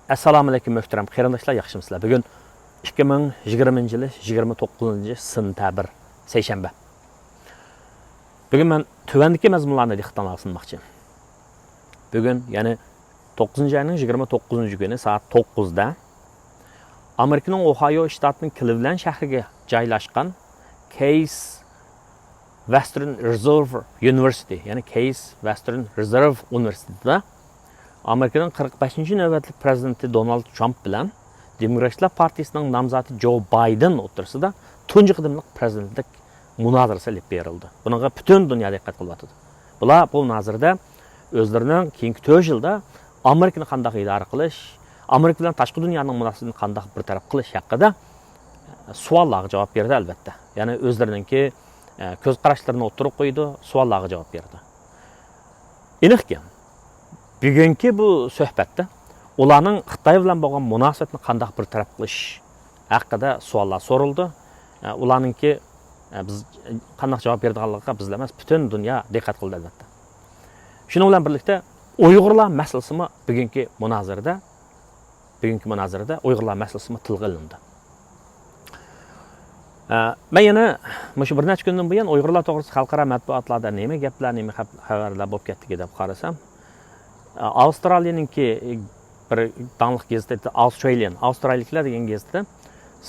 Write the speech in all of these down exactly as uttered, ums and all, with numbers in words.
ئەسسالامۇئەلەيكۇم مۆھتەرەم قېرىنداشلار، ياخشىمۇسىلەر؟ بۈگۈن ئىككى مىڭ يىگىرمىنچى يىلى يىگىرمە توققۇزىنچى سېنتەبىر، سەيشەنبە. بۈگۈن مەن تۆۋەندىكى مەزمۇنلارنى دىققىتىڭلارغا سۇنماقچى. بۈگۈن، يەنى توققۇزىنچى ئاينىڭ يىگىرمە توققۇزىنچى كۈنى سائەت توققۇزدا ئامېرىكىنىڭ ئوھايو شتاتىنىڭ كلىۋلەند شەھىرىگە جايلاشقان كەيس ۋەستېرن رېزېرۋ ئۇنىۋېرسىتېتى، يەنى كەيس ۋەستېرن رېزېرۋ ئۇنىۋېرسىتېتىدا ئامېرىكىنىڭ قىرىق بەشىنچى نۆۋەتلىك پىرېزىدېنتى دونالد ترامپ بىلەن دېموكراتلار پارتىيىسىنىڭ نامزاتى جو بايدېن ئوتتۇرىسىدا تۇنجى قېتىملىق پىرېزىدېنتلىك مۇنازىرىسى ئېلىپ بېرىلدى. بۇنىڭغا پۈتۈن دۇنيا دىققەت قىلىۋاتىدۇ. بۇلار بۇ مۇنازىرىدە ئۆزلىرىنىڭ كېيىنكى تۆت يىلدا ئامېرىكىنى قانداق ئىدارە قىلىش، ئامېرىكا بىلەن تاشقى دۇنيانىڭ مۇناسىۋىتىنى قانداق بىر تەرەپ قىلىش ھەققىدە سوئاللارغا جاۋاب بېرىدۇ، ئەلۋەتتە. يەنى ئۆزلىرىنىڭكى، ئە، كۆز قاراشلىرىنى ئوتتۇرىغا قويىدۇ، سوئاللارغا جاۋاب بېرىدۇ. ئېنىقكى، بۈگۈنكى بۇ سۆھبەتتە ئۇلارنىڭ خىتاي بىلەن بولغان مۇناسىۋەتنى قانداق بىر تەرەپ قىلىش ھەققىدە سوئاللار سورۇلدى. ئە، ئۇلارنىڭكى، ئە، بىز قانداق جاۋاب بېرىدىغانلىقىغا بىزلا ئەمەس، پۈتۈن دۇنيا دىققەت قىلدى، ئەلۋەتتە. شۇنىڭ بىلەن بىرلىكتە، ئۇيغۇرلار مەسىلىسىمۇ بۈگۈنكى مۇنازىرىدە، بۈگۈنكى مۇنازىرىدە ئۇيغۇرلار مەسىلىسىمۇ تىلغا ئېلىندى. ئە، مەن يەنە مۇشۇ بىر نەچچە كۈندىن بۇيان ئۇيغۇرلار توغرىسىدا خەلقئارا مەتبۇئاتلاردا نېمە گەپلەر، نېمە خەپ-، خەۋەرلەر بولۇپ كەتتىكى دەپ قارىسام، ئە، ئاۋسترالىيەنىڭكى بىر داڭلىق گېزىتى، ئاۋسترالىيەن، ئاۋسترالىيەلىكلەر دېگەن گېزىتىدە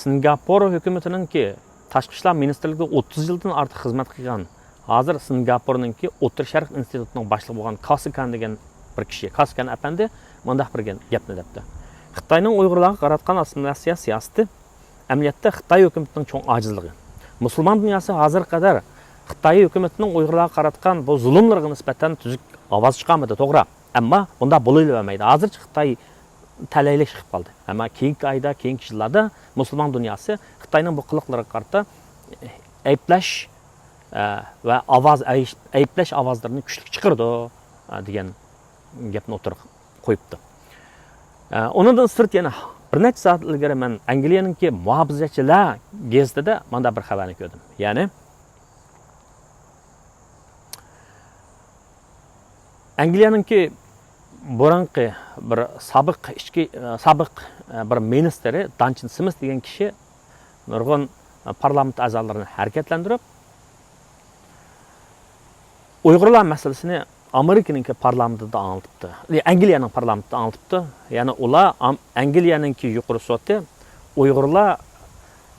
سىنگاپور ھۆكۈمىتىنىڭكى تاشقى ئىشلار مىنىستىرلىكىدە ئوتتۇز يىلدىن ئارتۇق خىزمەت قىلغان، ھازىر سىنگاپورنىڭكى ئوتتۇرا شەرق ئىنستىتۇتىنىڭ باشلىقى بولغان كاسىكان دېگەن بىر كىشى، كاسىكان ئەپەندى مۇنداق بىر گەپنى دەپتۇ. خىتاينىڭ ئۇيغۇرلارغا قاراتقان ئاسسىمىلياتسىيە سىياسىتى ئەمەلىيەتتە خىتاي ھۆكۈمىتىنىڭ چوڭ ئاجىزلىقى. مۇسۇلمان دۇنياسى ھازىرغا قەدەر خىتاي ھۆكۈمىتىنىڭ ئۇيغۇرلارغا قاراتقان بۇ زۇلۇملىرىغا نىسبەتەن تۈزۈك ئاۋاز چىقارمىدى، توغرا. ئەمما بۇنداق بولۇۋەرمەيدۇ. ھازىرچە خىتاي تەلەيلىك چىقىپ قالدى. ئەمما كېيىنكى ئايدا، كېيىنكى يىللاردا مۇسۇلمان دۇنياسى خىتاينىڭ بۇ قىلىقلىرىغا قارىتا ئەيىبلەش، ئە، ۋە ئاۋاز، ئەيش-، ئەيىبلەش ئاۋازلىرىنى كۈچلۈك چىقىرىدۇ، ئە، دېگەن گەپنى ئوتتۇرىغا قويۇپتۇ. ئە، ئۇنىڭدىن سىرت يەنە بىر نەچچە سائەت ئىلگىرى مەن ئەنگلىيەنىڭكى مۇھاپىزەتچىلەر گېزىتىدە مانداق بىر خەۋەرنى كۆردۈم. يەنى ئەنگلىيەنىڭكى بۇرۇنقى بىر سابىق ئىچكى، سابىق بىر مىنىستىرى دانچىن سىمىس دېگەن كىشى نۇرغۇن پارلامېنت ئەزالىرىنى ھەرىكەتلەندۈرۈپ، ئۇيغۇرلار مەسىلىسىنى ئامېرىكىنىڭكى پارلامېنتىدا ئاڭلىتىپتۇ. ئەنگلىيەنىڭ پارلامېنتىدا ئاڭلىتىپتۇ. يەنى ئۇلار ئام-، ئەنگلىيەنىڭكى يۇقىرى سوتى ئۇيغۇرلار،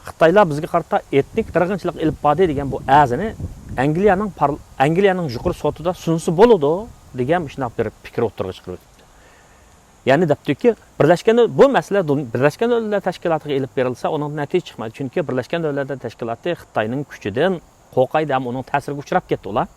خىتايلار بىزگە قارىتا ئېتنىك قىرغىنچىلىق ئېلىپ باردى دېگەن بۇ ئەرزنى ئەنگلىيەنىڭ پار-، ئەنگلىيەنىڭ يۇقىرى سوتىدا سۇنسا بولىدۇ دېگەن مۇشۇنداق بىر پىكىر ئوتتۇرىغا چىقىرىۋېتىپتۇ. يەنى دەپتۇكى، بىرلەشكەن دۆ-، بۇ مەسىلە دۇن-، بىرلەشكەن دۆلەتلەر تەشكىلاتىغا ئېلىپ بېرىلسا، ئۇنىڭدىن نەتىجە چىقمايدۇ. چۈنكى بىرلەشكەن دۆلەتلەر تەشكىلاتى خىتاينىڭ كۈچىدىن قورقايدۇ ھەم ئۇنىڭ تەسىرىگە ئۇچراپ كەتتى ئۇلار.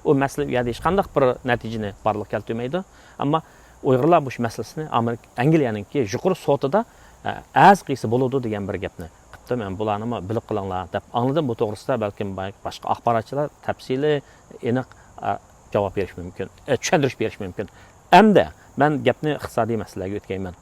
ئۇ مەسىلە ئۇ يەردە ھېچقانداق بىر نەتىجىنى بارلىققا كەلتۈرمەيدۇ. ئەمما ئۇيغۇرلار مۇشۇ مەسىلىسىنى ئامېرىكا، ئەنگلىيەنىڭكى يۇقىرى سوتىدا، ئە، ئەرز قىلسا بولىدۇ دېگەن بىر گەپنى قىپتۇ. مەن بۇلارنىمۇ بىلىپ قېلىڭلار دەپ ئاڭلىدىم. بۇ توغرىسىدا بەلكىم با-، باشقا ئاخباراتچىلار تەپسىلىي، ئېنىق، ئە، جاۋاب بېرىشى مۇمكىن، ئە، چۈشەندۈرۈش بېرىشى مۇمكىن. ئەمدى مەن گەپنى ئىقتىسادىي مەسىلىلەرگە ئۆتكەيمەن.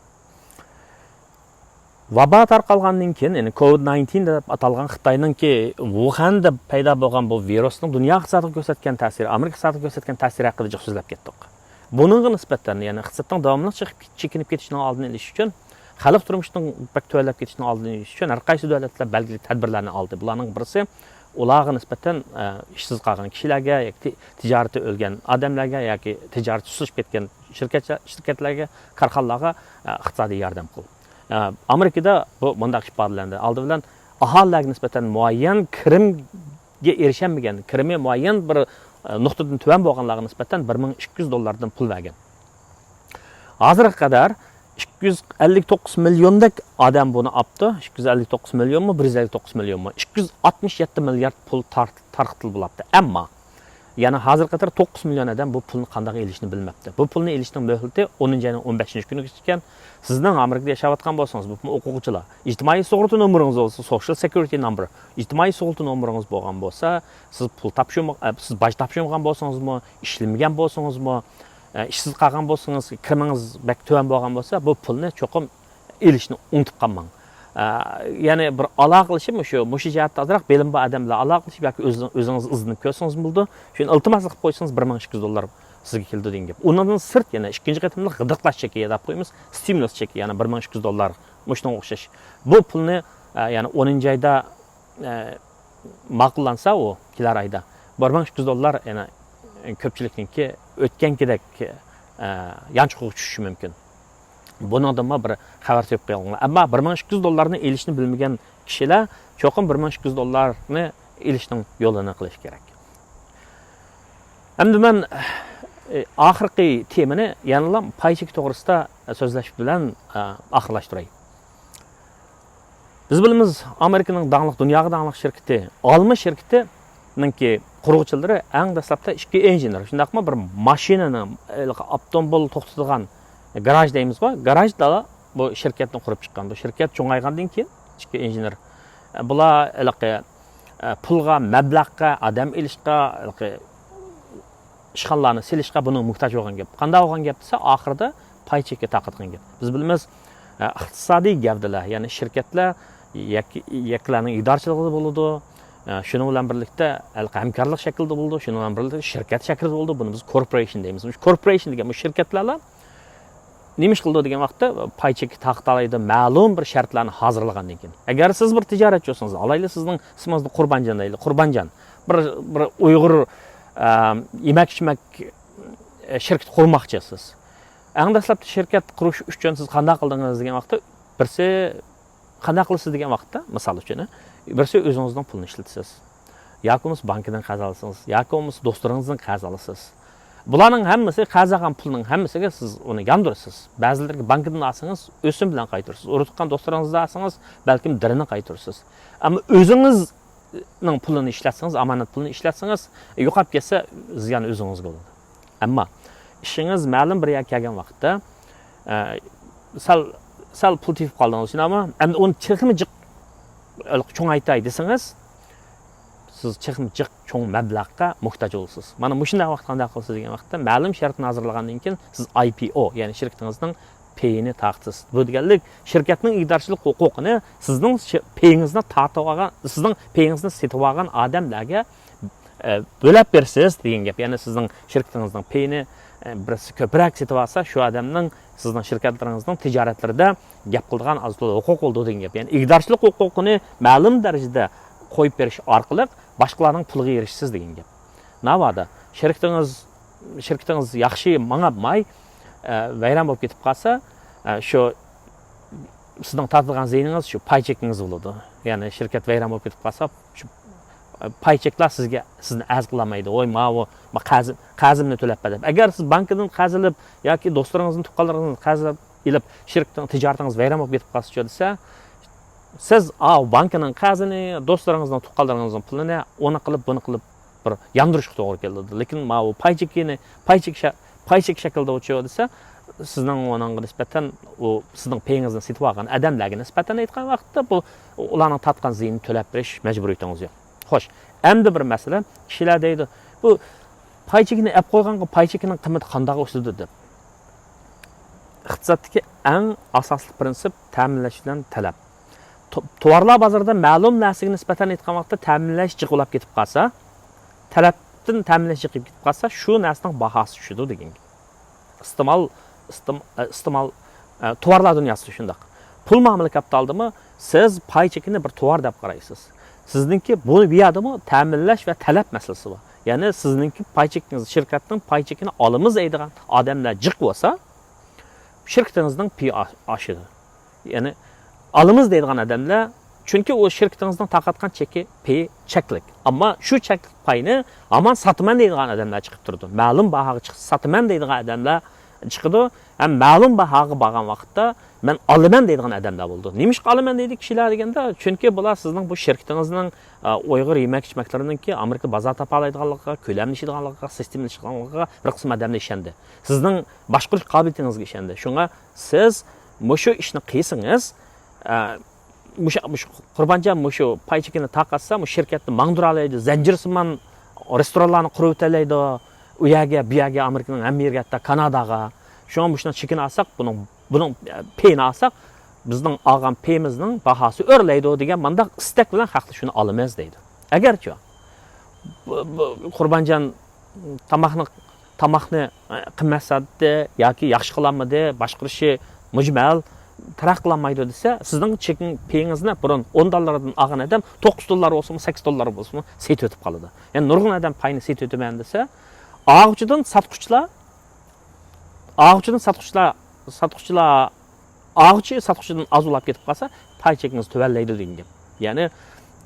ۋابا تارقالغاندىن كېيىن، يەنى كوۋىد ناينتىن دەپ ئاتالغان خىتاينىڭكى ۋۇخەندە پەيدا بولغان بۇ ۋىرۇسنىڭ دۇنيا ئىقتىسادىغا كۆرسەتكەن تەسىرى، ئامېرىكا ئىقتىسادىغا كۆرسەتكەن تەسىرى ھەققىدە جىق سۆزلەپ كەتتۇق. بۇنىڭغا نىسبەتەن، يەنى ئىقتىسادنىڭ داۋاملىق چېقىپ-، چېكىنىپ كېتىشىنىڭ ئالدىنى ئېلىش ئۈچۈن، خەلق تۇرمۇشىنىڭ بەك تۆۋەنلەپ كېتىشىنىڭ ئالدىنى ئېلىش ئۈچۈن ھەر قايسى دۆلەتلەر بەلگىلىك تەدبىرلەرنى ئالدى. بۇلارنىڭ بىرسى، ئۇلارغا نىسبەتەن، ئە، ئىشسىز قالغان كىشىلەرگە ياكى تى-، تىجارىتى ئۆلگەن ئادەملەرگە ياكى تىجارىتى سۇسلىشىپ كەتكەن شىركەتلەر، شىركەتلەرگە، كارخانىلارغا، ئە، ئىقتىسادىي ياردەم قىل-، ئە، ئامېرىكىدا بۇ مۇنداق ئىپادىلەندى. ئالدى بىلەن ئاھالىلەرگە نىسبەتەن مۇئەييەن كىرىمگە ئېرىشەلمىگەن، كىرىمى مۇئەييەن بىر، ئە، نۇقتىدىن تۆۋەن بولغانلارغا نىسبەتەن بىر مىڭ ئىككى يۈز دوللاردىن پۇل بەرگەن. ھازىرغا قەدەر ئىككى يۈز ئەللىك توققۇز مىليوندەك ئادەم بۇنى ئاپتۇ. ئىككى يۈز ئەللىك توققۇز مىليونمۇ، بىر يۈز ئەللىك توققۇز مىليونمۇ؟ ئىككى يۈز ئاتمىش يەتتە مىليارد پۇل تار-، تارقىتىلىپ بولاپتۇ. ئەمما يەنە ھازىرغا قەدەر توققۇز مىليون ئادەم بۇ پۇلنى قانداق ئېلىشنى بىلمەپتۇ. بۇ پۇلنى ئېلىشنىڭ مۆھلىتى ئونىنچى ئاينىڭ ئون بەشىنچى كۈنىگىچە ئىكەن. سىزنىڭ ئامېرىكىدا ياشاۋاتقان بولسىڭىز، بۇ ئوقۇغۇچىلار، ئىجتىمائىي سۇغۇرتا نومۇرىڭىز بولسا، سوشال سېكيۇرىتى نامبىر، ئىجتىمائىي سۇغۇرتا نومۇرىڭىز بولغان بولسا، سىز پۇل تاپشۇرما-، ئە، سىز باج تاپشۇرمىغان بولسىڭىزمۇ، ئىشلىمىگەن بولسىڭىزمۇ، ئە، ئىشسىز قالغان بولسىڭىز، كىرىمىڭىز بەك تۆۋەن بولغان بولسا، بۇ پۇلنى چوقۇم ئېلىشنى ئۇنتۇپ قالماڭ. ئە، يەنى بىر ئالاقىلىشىپ مۇشۇ، مۇشۇ جەھەتتە ئازراق بىلىمى بار ئادەم بىلەن ئالاقىلىشىپ ياكى ئۆزىڭىز، ئۆزىڭىز ئىزدىنىپ كۆرسىڭىزمۇ بولىدۇ. شۇنى ئىلتىماسلىق قىلىپ قويسىڭىز، بىر مىڭ ئىككى يۈز دوللار سىزگە كېلىدۇ دېگەن گەپ. ئۇنىڭدىن سىرت يەنە ئىككىنچى قېتىملىق غىدىقلاش چېكى دەپ قويىمىز، ستىمۇلۇس چېكى، يەنى بىر مىڭ ئىككى يۈز دوللار، مۇشۇنىڭغا ئوخشاش. بۇ پۇلنى، ئە، يەنى ئونىنچى ئايدا، ئە، ماقۇللانسا، ئۇ كېلەر ئايدا بىر مىڭ ئىككى يۈز دوللار يەنە كۆپچىلىكنىڭكى ئۆتكەنكىدەك، ئە، يانچۇقىغا چۈشۈشى مۇمكىن. بۇنىڭدىنمۇ بىر خەۋەر تېپىپ قويۇڭلار. ئەمما بىر مىڭ ئىككى يۈز دوللارنى ئېلىشنى بىلمىگەن كىشىلەر چوقۇم بىر مىڭ ئىككى يۈز دوللارنى ئېلىشنىڭ يولىنى قىلىش كېرەك. ئەمدى مەن، ئى، ئاخىرقى تېمىنى يەنىلا پاي چېكى توغرىسىدا سۆزلەش بىلەن، ئە، ئاخىرلاشتۇراي. بىز بىلىمىز، ئامېرىكىنىڭ داڭلىق، دۇنياغا داڭلىق شىركىتى، ئالما شىركىتىنىڭكى قۇرغۇچىلىرى ئەڭ دەسلەپتە ئىككى ئىنژېنېر، شۇنداقمۇ بىر ماشىنىنى، ھېلىقى ئاپتوموبىل توختىتىدىغان گاراژ دەيمىزغۇ، گاراژدا بۇ شىركەتنى قۇرۇپ چىققان. بۇ شىركەت چوڭايغاندىن كېيىن، ئىككى ئىنژېنېر، بۇلار ھېلىقى، پۇلغا، مەبلەغقە، ئادەم ئېلىشقا، ھېلىقى ئىشخانىلارنى سېلىشقا بۇنىڭ موھتاج بولغان گەپ. قانداق بولغان گەپ دېسە، ئاخىرىدا پاي چېكى تارقاتقان گەپ. بىز بىلىمىز، ئە، ئىقتىسادىي گەۋدىلەر، يەنى شىركەتلەر يەك-، يەككىلەرنىڭ ئىدارىچىلىكىدە بولىدۇ. ئە، شۇنىڭ بىلەن بىرلىكتە ھەمكارلىق شەكلىدە بولىدۇ. شۇنىڭ بىلەن بىرلىكتە شىركەت شەكلىدە بولىدۇ. بۇنى بىز كورپورېيشن دەيمىز. مۇشۇ كورپورېيشن دېگەن بۇ شىركەتلەرلا نېمە ئىش قىلىدۇ دېگەن ۋاقىتتا، پاي چېكى تارقىتالايدۇ، مەلۇم بىر شەرتلەرنى ھازىرلىغاندىن كېيىن. ئەگەر سىز بىر تىجارەتچى بولسىڭىز، ئالايلى سىزنىڭ ئىسمىڭىزنى قۇربانجان دەيلى، قۇربانجان. بىر، بىر ئۇيغۇر، ئە، يېمەك ئىچمەك، ئە، شىركىتى قۇرماقچىسىز. ئەڭ دەسلەپتە شىركەت قۇرۇش ئۈچۈن سىز قانداق قىلدىڭىز دېگەن ۋاقىتتا، بىرسى قانداق قىلىسىز دېگەن ۋاقىتتا، مىسال ئۈچۈن، بىرسى ئۆزىڭىزنىڭ پۇلىنى ئىشلىتىسىز. ياكى بولمىسا بانكىدىن قەرز ئالىسىز. ياكى بولمىسا دوستلىرىڭىزدىن قەرز ئالىسىز. بۇلارنىڭ ھەممىسى، قەرز ئالغان پۇلنىڭ ھەممىسىگە سىز ئۇنى ياندۇرىسىز. بەزىلىرىگە بانكىدىن ئالسىڭىز، ئۆسۈم بىلەن قايتۇرىسىز. ئۇرۇق تۇغقان دوستلىرىڭىزدىن ئالسىڭىز، بەلكىم دىرىنى قايتۇرىسىز. ئەمما ئۆزىڭىزنىڭ پۇلىنى ئىشلەتسىڭىز، ئامانەت پۇلىنى ئىشلەتسىڭىز، يوقاپ كەتسە، زىيان ئۆزىڭىزگە بولىدۇ. ئەمما ئىشىڭىز مەلۇم بىر يەرگە كەلگەن ۋاقىتتا، ئە، سەل، سەل پۇل تېپىپ قالدىڭىز، شۇنداقمۇ؟ ئەمدى ئۇنى تېخىمۇ جىق، چوڭايتاي دېسىڭىز، سىز تېخىمۇ جىق چوڭ مەبلەغقە موھتاج بولىسىز. مانا مۇشۇنداق ۋاقىتتا قانداق قىلىسىز دېگەن ۋاقىتتا، مەلۇم شەرتنى ھازىرلىغاندىن كېيىن سىز ئاي پى ئو، يەنى شىركىتىڭىزنىڭ پېيىنى تارقىتىسىز. بۇ دېگەنلىك، شىركەتنىڭ ئىگىدارچىلىق ھوقۇقىنى سىزنىڭ شى-، پېيىڭىزنى تارتىۋالغان، سىزنىڭ پېيىڭىزنى سېتىۋالغان ئادەملەرگە ئە، بۆلەپ بېرىسىز دېگەن گەپ. يەنى سىزنىڭ شىركىتىڭىزنىڭ پېيىنى، ئە، بىرسى كۆپرەك سېتىۋالسا، شۇ ئادەمنىڭ، سىزنىڭ شىركەتلىرىڭىزنىڭ تىجارەتلىرىدە گەپ قىلىدىغان ئاز-تولا ھوقۇق بولىدۇ دېگەن گەپ. يەنى ئىگىدارچىلىق ھوقۇقىنى مەلۇم دەرىجىدە قويۇپ بېرىش ئارقىلىق باشقىلارنىڭ پۇلىغا ئېرىشىسىز دېگەن گەپ. ناۋادا شىركىتىڭىز، شىركىتىڭىز ياخشى ماڭالماي، ئە، ۋەيران بولۇپ كېتىپ قالسا، ئە، شۇ سىزنىڭ تارتىدىغان زىيىنىڭىز شۇ پاي چېكىڭىز بولىدۇ. يەنى شىركەت ۋەيران بولۇپ كېتىپ قالسا، شۇ، ئە، پاي چېكلار سىزگە، سىزنى ئەرز قىلالمايدۇ. ۋوي، ماۋۇ، ما قەرزىم، قەرزىمنى تۆلەپ بەر دەپ. ئەگەر سىز بانكىدىن قەرز ئېلىپ ياكى دوستلىرىڭىزدىن، تۇغقانلىرىڭىزدىن قەرز ئېلىپ، شىركىتىڭ، تىجارىتىڭىز ۋەيران بولۇپ كېتىپ قالسىچۇ دېسە، سىز ئاۋۇ بانكىنىڭ قەرزىنى، دوستلىرىڭىزنىڭ، تۇغقانلىرىڭىزنىڭ پۇلىنى ئۇنى قىلىپ، بۇنى قىلىپ، بىر ياندۇرۇشقا توغرا كېلىدۇ. لېكىن ماۋۇ پاي چېكىنى، پاي چېك شە-، پاي چېك شەكلىدە ئوچۇق دېسە، سىزنىڭ ئۇنىڭغا نىسبەتەن ئۇ سىزنىڭ پېيىڭىزنى سېتىۋالغان ئادەملەرگە نىسبەتەن ئېيتقان ۋاقىتتا، بۇ ئۇلارنىڭ تارتقان زىيىنىنى تۆلەپ بېرىش مەجبۇرىيىتىڭىز يوق. خوش، ئەمدى بىر مەسىلە، كىشىلەر دەيدۇ، بۇ پاي چېكىنى ئەپ قويغانغا پاي چېكىنىڭ قىممىتى قانداق ئۆسىدۇ دەپ. ئىقتىسادتىكى ئەڭ ئاساسلىق پىرىنسىپ تەمىنلەش بىلەن تەلەپ. تو-، تاۋارلار بازىرىدا مەلۇم نەرسىگە نىسبەتەن ئېيتقان ۋاقىتتا تەمىنلەش جىق بولاپ كېتىپ قالسا، تەلەپتىن تەمىنلەش جىق بولۇپ كېتىپ قالسا، شۇ نەرسىنىڭ باھاسى چۈشىدۇ دېگەن گەپ. ئىستېمال، ئىستېم-، ئە، ئىستېمال، ئە، تاۋارلار دۇنياسىدا شۇنداق. پۇل مۇئامىلە كاپىتالىدىمۇ سىز پاي چېكىنى بىر تاۋار دەپ قارايسىز. سىزنىڭكى بۇ، بۇ يەردىمۇ تەمىنلەش ۋە تەلەپ مەسىلىسى بار. يەنى سىزنىڭكى پاي چېكىڭىز، شىركەتنىڭ پاي چېكىنى ئالىمىز دەيدىغان ئادەملەر جىق بولسا، شىركىتىڭىزنىڭ پېيى ئا-، ئاشىدۇ. يەنى ئالىمىز دەيدىغان ئادەملەر، چۈنكى ئۇ شىركىتىڭىزنىڭ تارقاتقان چېكى، پېيى چەكلىك. ئەمما شۇ چەكلىك پاينى ھامان ساتىمەن دەيدىغان ئادەملەر چىقىپ تۇرىدۇ. مەلۇم باھاغا چىق-، ساتىمەن دەيدىغان ئادەملەر چىقىدۇ. ھەم مەلۇم باھاغا بارغان ۋاقىتتا مەن ئالىمەن دەيدىغان ئادەملەر بولىدۇ. نېمىشقا ئالىمەن دەيدۇ كىشىلەر دېگەندە، چۈنكى بۇلار سىزنىڭ بۇ شىركىتىڭىزنىڭ، ئە، ئۇيغۇر يېمەك ئىچمەكلىرىنىڭكى ئامېرىكىدا بازار تاپالايدىغانلىقىغا، كۆلەملىشىدىغانلىقىغا، سىستېمىلىشىدىغانلىقىغا بىر قىسىم ئادەملەر ئىشەندى. سىزنىڭ باشقۇرۇش قابىلىيىتىڭىزگە ئىشەندى. شۇڭا سىز مۇشۇ ئىشنى قىلسىڭىز، ئە، مۇشۇ، مۇشۇ قۇربانجان مۇشۇ پاي چېكىنى تارقاتسا، مۇشۇ شىركەتنى ماڭدۇرالايدۇ، زەنجىرسىمان رېستورانلارنى قۇرۇۋېتەلەيدۇ، ئۇ يەرگە، بۇ يەرگە، ئامېرىكىنىڭ ھەممە يېرىگە، ھەتتا كاناداغا. شۇڭا مۇشۇنىڭ چېكىنى ئالساق، بۇنىڭ، بۇنىڭ پېيىنى ئالساق، بىزنىڭ ئالغان پېيىمىزنىڭ باھاسى ئۆرلەيدۇ دېگەن مانداق ئىستەك بىلەن خەقلەر شۇنى ئالىمىز دەيدۇ. ئەگەرچۇ بۇ، بۇ قۇربانجان تاماقنى تاماقنى، ئە، قىممەت ساتتى ياكى ياخشى قىلالمىدى، باشقۇرۇشى مۈجمەل، تەرەققىي قىلالمايدۇ دېسە، سىزنىڭ چېكىڭ پېيىڭىزنى بۇرۇن ئون دوللاردىن ئالغان ئادەم توققۇز دوللار بولسىمۇ، سەككىز دوللار بولسىمۇ سېتىۋېتىپ قالىدۇ. يەنى نۇرغۇن ئادەم پاينى سېتىۋېتىمەن دېسە، ئالغۇچىدىن ساتقۇچىلار، ئالغۇچىدىن ساتقۇچىلار، ساتقۇچىلار، ئالغۇچى ساتقۇچىدىن ئاز ئۇلاپ كېتىپ قالسا، پاي چېكىڭىز تۆۋەنلەيدۇ دېگەن گەپ. يەنى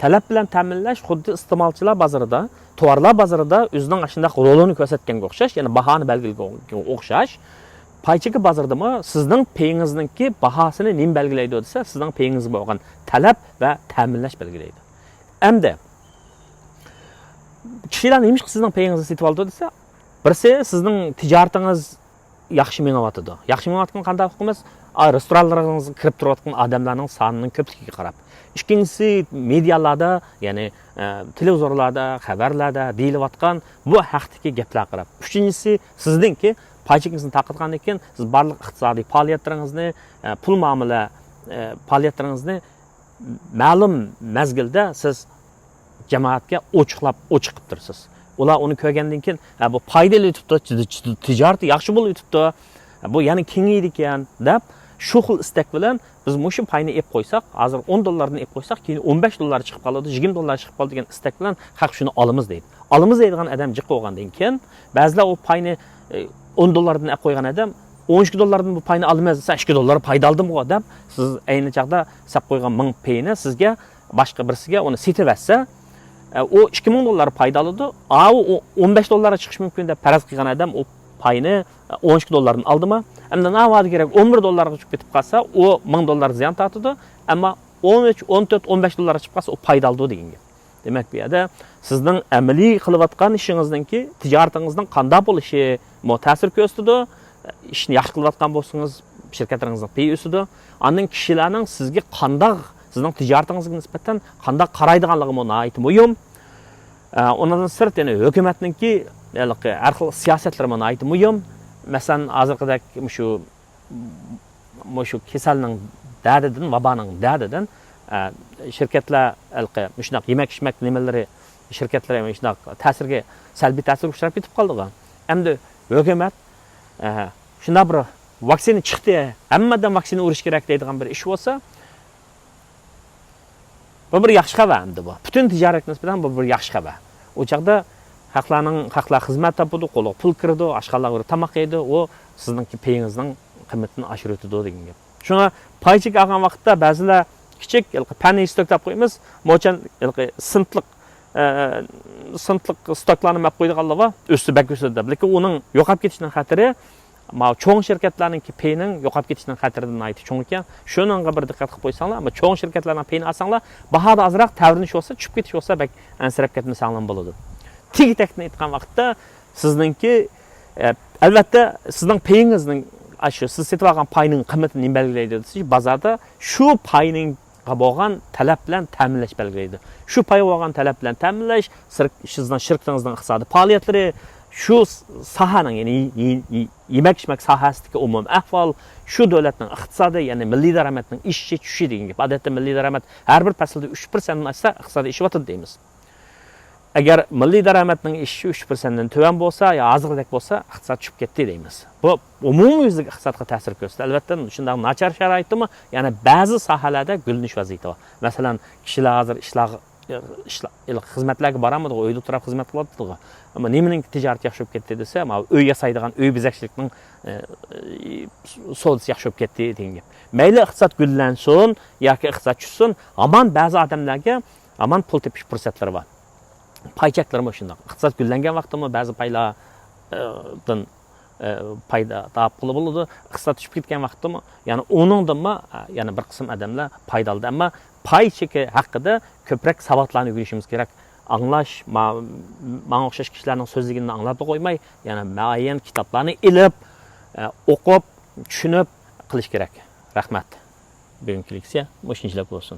تەلەپ بىلەن تەمىنلەش خۇددى ئىستېمالچىلار بازىرىدا، تورلار بازىرىدا ئۆزىنىڭ ئاشۇنداق رولىنى كۆرسەتكەنگە ئوخشاش، يەنى باھانى بەلگىلىگەنگە ئوخشاش، پاي چېكى بازىرىدىمۇ سىزنىڭ پېيىڭىزنىڭكى باھاسىنى نېمە بەلگىلەيدۇ دېسە، سىزنىڭ پېيىڭىزگە بولغان تەلەپ ۋە تەمىنلەش بەلگىلەيدۇ. ئەمدى كىشىلەر نېمىشقا سىزنىڭ پېيىڭىزنى سېتىۋالىدۇ دېسە، بىرسى سىزنىڭ تىجارىتىڭىز ياخشى مېڭىۋاتىدۇ. ياخشى مېڭىۋاتقىنى قانداق ئۇقىمىز؟ ئا، رېستورانلىرىڭىزغا كىرىپ تۇرۇۋاتقان ئادەملەرنىڭ سانىنىڭ كۆپلۈكىگە قاراپ. ئىككىنچىسى، مېدىيالاردا، يەنى، ئە، تېلېۋىزورلاردا، خەۋەرلەردە دېيىلىۋاتقان بۇ ھەقتىكى گەپلەرگە قاراپ. ئۈچىنچىسى، سىزنىڭكى پاي چېكىڭىزنى تارقاتقاندىن كېيىن، سىز بارلىق ئىقتىسادىي پائالىيەتلىرىڭىزنى، ئە، پۇل مۇئامىلە، ئە، پائالىيەتلىرىڭىزنى مەلۇم مەزگىلدە سىز جامائەتكە ئوچۇقلاپ، ئوچۇق قىلىپ تۇرىسىز. ئۇلار ئۇنى كۆرگەندىن كېيىن، ھە، بۇ پايدىلىنىۋېتىپتۇ، تىج-، تىج-، تىجارىتى ياخشى بولۇۋېتىپتۇ، بۇ يەنە كېڭىيىدىكەن، دەپ، شۇ خىل ئىستەك بىلەن بىز مۇشۇ پاينى ئېلىپ قويساق، ھازىر ئون دوللاردىن ئېلىپ قويساق، كېيىن ئون بەش دوللار چىقىپ قالىدۇ، يىگىرمە دوللار چىقىپ قالىدۇ دېگەن ئىستەك بىلەن خەق شۇنى ئالىمىز دەيدۇ. ئالىمىز دەيدىغان ئادەم جىق بولغاندىن كېيىن، بەزىلەر ئۇ پاينى، ئە، ئون دوللاردىن ئېلىپ قويغان ئادەم، ئون ئىككى دوللاردىن بۇ پاينى ئالىمەن دېسە، ئىككى دوللار پايدا ئالدىمغۇ دەپ، سىز ئەينى چاغدا سېلىپ قويغان مىڭ پېيىنى سىزگە باشقا بىرسىگە ئۇنى سېتىۋەتسە، ئە، ئۇ ئىككى مىڭ دوللار پايدا ئالىدۇ. ئاۋۇ ئۇ ئون بەش دوللارغا چىقىشى مۇمكىن دەپ پەرەز قىلغان ئادەم ئۇ پاينى، ئە، ئون ئىككى دوللاردىن ئالدىما؟ ئەمدى ناۋادا كېرەك ئون بىر دوللارغا چۈشۈپ كېتىپ قالسا، ئۇ مىڭ دوللار زىيان تارتىدۇ. ئەمما ئون ئۈچ، ئون تۆت، ئون بەش دوللارغا چىقىپ قالسا، ئۇ پايدا ئالىدۇ دېگەن گەپ. دېمەك، بۇ يەردە سىزنىڭ ئەمەلىي قىلىۋاتقان ئىشىڭىزنىڭكى، تىجارىتىڭىزنىڭ قانداق بولۇشىمۇ تەسىر كۆرسىتىدۇ. ئىشنى ياخشى قىلىۋاتقان بولسىڭىز، شىركەتلىرىڭىزنىڭ پېيى ئۆسىدۇ. ئاندىن كىشىلەرنىڭ سىزگە قانداق، سىزنىڭ تىجارىتىڭىزگە نىسبەتەن قانداق قارايدىغانلىقىمۇ ناھايىتى مۇھىم. ئە، ئۇنىڭدىن سىرت، يەنە ھۆكۈمەتنىڭكى ھېلىقى ھەر خىل سىياسەتلىرىمۇ ناھايىتى مۇھىم. مەسىلەن، ھازىرقىدەك مۇشۇ مۇشۇ كېسەلنىڭ دەردىدىن، ۋابانىڭ دەردىدىن، ئە، شىركەتلەر ھېلىقى مۇشۇنداق يېمەك-ئىچمەك نېمىلىرى، شىركەتلەر مۇشۇنداق تەسىرگە، سەلبىي تەسىرگە ئۇچراپ كېتىپ قالىدىغۇ. ئەمدى ھۆكۈمەت، ئە، شۇنداق بىر ۋاكسىنا چىقتى، ھەممە ئادەم ۋاكسىنا ئۇرۇش كېرەك دەيدىغان بىر ئىش بولسا، بۇ بىر ياخشى خەۋەر ئەمدى بۇ. پۈتۈن تىجارەتكە نىسبەتەن بۇ بىر ياخشى خەۋەر. ئۇ چاغدا خەقلەرنىڭ، خەقلەر خىزمەت تاپىدۇ، قولىغا پۇل كىرىدۇ، ئاشخانىلارغا بېرىپ تاماق يەيدۇ، ئۇ سىزنىڭكى پېيىڭىزنىڭ قىممىتىنى ئاشۇرۇۋېتىدۇ دېگەن گەپ. شۇڭا پاي چېكى ئالغان ۋاقىتتا بەزىلەر كىچىك، ھېلىقى پەننى ستوك دەپ قويىمىز، موچەن ھېلىقى سېنتلىق، ئە، سېنتلىق ستوكلارنى مەپ قويىدىغانلار بار، ئۆسسە بەك ئۆسىدۇ دەپ. لېكىن ئۇنىڭ يوقاپ كېتىشىنىڭ خەتىرى ماۋۇ چوڭ شىركەتلەرنىڭكى پېيىنىڭ يوقاپ كېتىشىنىڭ خەتىرى ناھايىتى چوڭ ئىكەن. شۇنىڭغا بىر دىققەت قىلىپ قويساڭلار، ئەمما چوڭ شىركەتلەرنىڭ پېيىنى ئالساڭلار، باھادا ئازراق تەۋرىنىش بولسا، چۈشۈپ كېتىش بولسا، بەك ئەنسىرەپ كەتمىسەڭلار بولىدۇ. تېگى تەكتىنى ئېيتقان ۋاقىتتا سىزنىڭكى، ئە، ئەلۋەتتە، سىزنىڭ پېيىڭىزنىڭ، ئاشۇ سىز سېتىۋالغان پاينىڭ قىممىتىنى نېمە بەلگىلەيدۇ دېسە، بازاردا شۇ پاينىڭ بولغان تەلەپ بىلەن تەمىنلەش بەلگىلەيدۇ. شۇ پايغا بولغان تەلەپ بىلەن تەمىنلەش، سىرك-، سىزنىڭ شىركىتىڭىزنىڭ ئىقتىسادىي پائالىيەتلىرى، شۇ س-، ساھەنىڭ، يەنى يې-، يې-، يېمەك-ئىچمەك ساھەسىدىكى ئومۇمىي ئەھۋال، شۇ دۆلەتنىڭ ئىقتىسادى، يەنى مىللىي دارامەتنىڭ ئېشىشى، چۈشۈشى دېگەن گەپ. ئادەتتە مىللىي دارامەت ھەر بىر پەسىلدە ئۈچ پىرسەنتتىن ئاشسا، ئىقتىساد ئېشىۋاتىدۇ دەيمىز. ئەگەر مىللىي دارامەتنىڭ ئېشىشى ئۈچ پىرسەنتتىن تۆۋەن بولسا، يا ھازىرقىدەك بولسا، ئىقتىساد چۈشۈپ كەتتى دەيمىز. بۇ ئومۇميۈزلۈك ئىقتىسادقا تەسىر كۆرسىتىدۇ. ئەلۋەتتە، شۇنداق ناچار شارائىتتىمۇ، يەنە بەزى ساھەلەردە گۈللىنىش ۋەزىيىتى بار. مەسىلەن، كىشىلەر ھازىر ئىشلارغا، ئىشلار، خىزمەتلەرگە بارالمىدىغۇ، ئۆيدە تۇرۇپ خىزمەت قىلىۋاتىدىغۇ. ئەمما نېمىنىڭ تىجارىتى ياخشى بولۇپ كەتتى دېسە، ماۋۇ ئۆي ياسايدىغان، ئۆي بېزەكچىلىكنىڭ، ئە، سودىسى ياخشى بولۇپ كەتتى دېگەن گەپ. مەيلى ئىقتىساد گۈللەنسۇن ياكى ئىقتىساد چۈشسۇن، ھامان بەزى ئادەملەرگە ھامان پۇل تېپىش پۇرسەتلىرى بار. پاي چەكلىرىمۇ شۇنداق. ئىقتىساد گۈللەنگەن ۋاقىتتىمۇ بەزى پايلاردىن، ئە، پايدا تاپقىلى بولىدۇ. ئىقتىساد چۈشۈپ كەتكەن ۋاقىتتىمۇ، يەنى ئۇنىڭدىنمۇ، ئە، يەنە بىر قىسىم ئادەملەر پايدا ئالدى. ئەمما پاي چېكى ھەققىدە كۆپرەك ساۋاتلارنى ئۆگىنىشىمىز كېرەك. ئاڭلاش، ما-، ماڭا ئوخشاش كىشىلەرنىڭ سۆزلىگىنىنى ئاڭلاپلا قويماي، يەنە مۇئەييەن كىتابلارنى ئېلىپ، ئە، ئوقۇپ، چۈشىنىپ قىلىش كېرەك. رەھمەت. بۈگۈنكى لېكسىيە مۇشۇنچىلىك بولسۇن.